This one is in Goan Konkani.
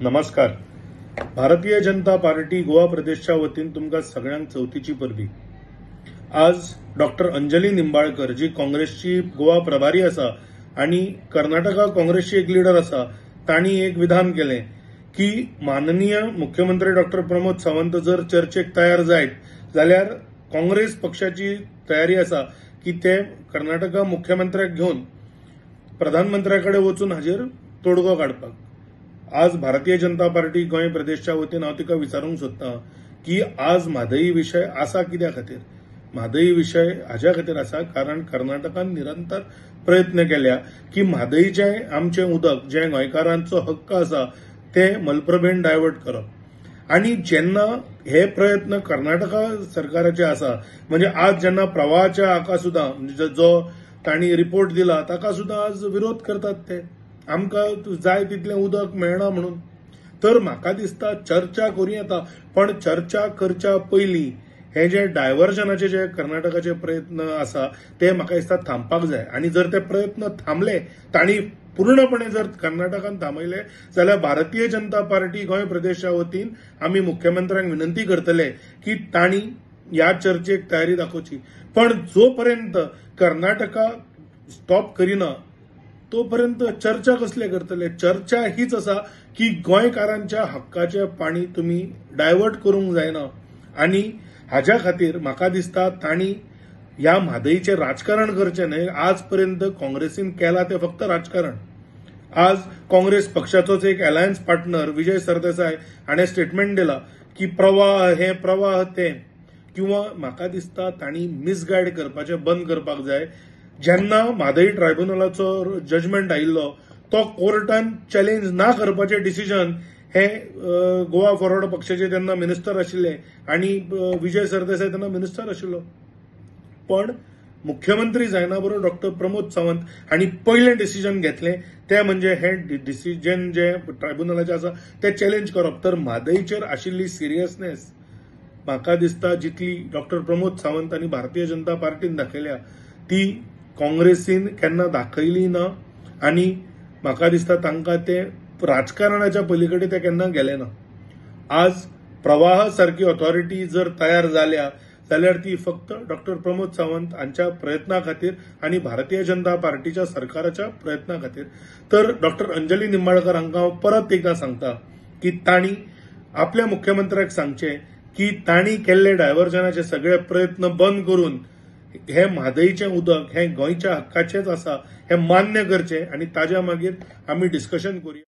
नमस्कार. भारतीय जनता पार्टी गोवा प्रदेशच्या वतीन तुमकां सगळ्यांक चवथीची परबी. आज डॉक्टर अंजली निंबाळकर जी काँग्रेसची गोवा प्रभारी आसा आनी कर्नाटका काँग्रेसची एक लिडर आसा, तांणी एक विधान केलें की माननीय मुख्यमंत्री डॉक्टर प्रमोद सावंत जर चर्चेक तयार जायत जाल्यार काँग्रेस पक्षाची तयारी आसा की ते कर्नाटका मुख्यमंत्र्याक घेवन प्रधानमंत्र्या कडेन वचून हाजेर तोडगो काडपाक. आज भारतीय जनता पार्टी गोंय प्रदेशच्या वतीन हांव तिका विचारूंक सोदतां की आज म्हादई विशय आसा कित्या खातीर? म्हादई विशय हाज्या खातीर आसा कारण कर्नाटकान निरंतर प्रयत्न केल्या की म्हादईचें आमचें उदक जें गोंयकारांचो हक्क आसा तें मलप्रभेन डायवर्ट करप. आनी जेन्ना हे प्रयत्न कर्नाटका सरकाराचे आसा, म्हणजे आज जेन्ना प्रवाहाच्या हाका सुद्दां म्हणजे जो तांणी रिपोर्ट दिला ताका सुद्दां आज विरोध करतात ते, आमकां जाय तितलें उदक मेळना म्हणून. तर म्हाका दिसता चर्चा करूं येता, पण चर्चा करच्या पयलीं हे जे डायवर्जनाचे जे कर्नाटकाचे प्रयत्न आसा ते म्हाका दिसता थांबपाक जाय. आनी जर ते प्रयत्न थांबले, तांणी पूर्णपणे जर कर्नाटकान थांबयले जाल्यार भारतीय जनता पार्टी गोंय प्रदेशा वतीन आमी मुख्यमंत्र्यांक विनंती करतले की तांणी ह्या चर्चेक तयारी दाखोवची. पण जोपर्यंत कर्नाटका स्टॉप करिना तोपर्यंत चर्चा कसले करतले? चर्चा हीच आसा की गोंयकारांच्या हक्काचें पाणी तुमी डायवर्ट करूंक जायना. आनी हाज्या खातीर म्हाका दिसता तांणी ह्या म्हादईचें राजकारण करचें न्हय. आज पर्यंत काँग्रेसीन केलां तें फक्त राजकारण. आज काँग्रेस पक्षाचोच एक अलायन्स पार्टनर विजय सरदेसाय हाणें स्टेटमेंट दिला की प्रवाह हें प्रवाह तें, किंवा म्हाका दिसता तांणी मिसगायड करपाचें बंद करपाक जाय. जेन्ना म्हादई ट्रायब्युनलाचो जजमेंट आयिल्लो तो कोर्टान चॅलेंज ना करपाचें डिसिजन हे गोवा फॉरवर्ड पक्षाचे तेन्ना मिनिस्टर आशिल्ले आनी विजय सरदेसाय तेन्ना मिनिस्टर आशिल्लो. पण मुख्यमंत्री जायना बरोबर डॉक्टर प्रमोद सावंत हांणी पयलें डिसिजन घेतलें तें म्हणजे हें डिसिजन जें ट्रायब्युनलाचें आसा तें चॅलेंज करप. तर म्हादईचेर आशिल्ली सिरियसनेस म्हाका दिसता जितली डॉक्टर प्रमोद सावंत आनी भारतीय जनता पार्टीन दाखयल्या ती काँग्रेसीन केन्ना दाखयली ना. आनी म्हाका दिसता तांकां ते राजकारणाच्या पलीकडे ते केन्ना गेले ना. आज प्रवाह सारकी ऑथॉरिटी जर तयार जाल्या जाल्यार ती फक्त डॉक्टर प्रमोद सावंत हांच्या प्रयत्ना खातीर आनी भारतीय जनता पार्टीच्या सरकाराच्या प्रयत्ना खातीर. तर डॉक्टर अंजली निंबाळकर हांकां हांव परत एकदां सांगता की तांणी आपल्या मुख्यमंत्र्याक सांगचें की तांणी केल्ले डायवर्जनाचे सगळे प्रयत्न बंद करून हे म्हादईचें उदक हें गोंयच्या हक्काचेंच आसा हें मान्य करचें आनी ताज्या मागीर आमी डिस्कशन करुया.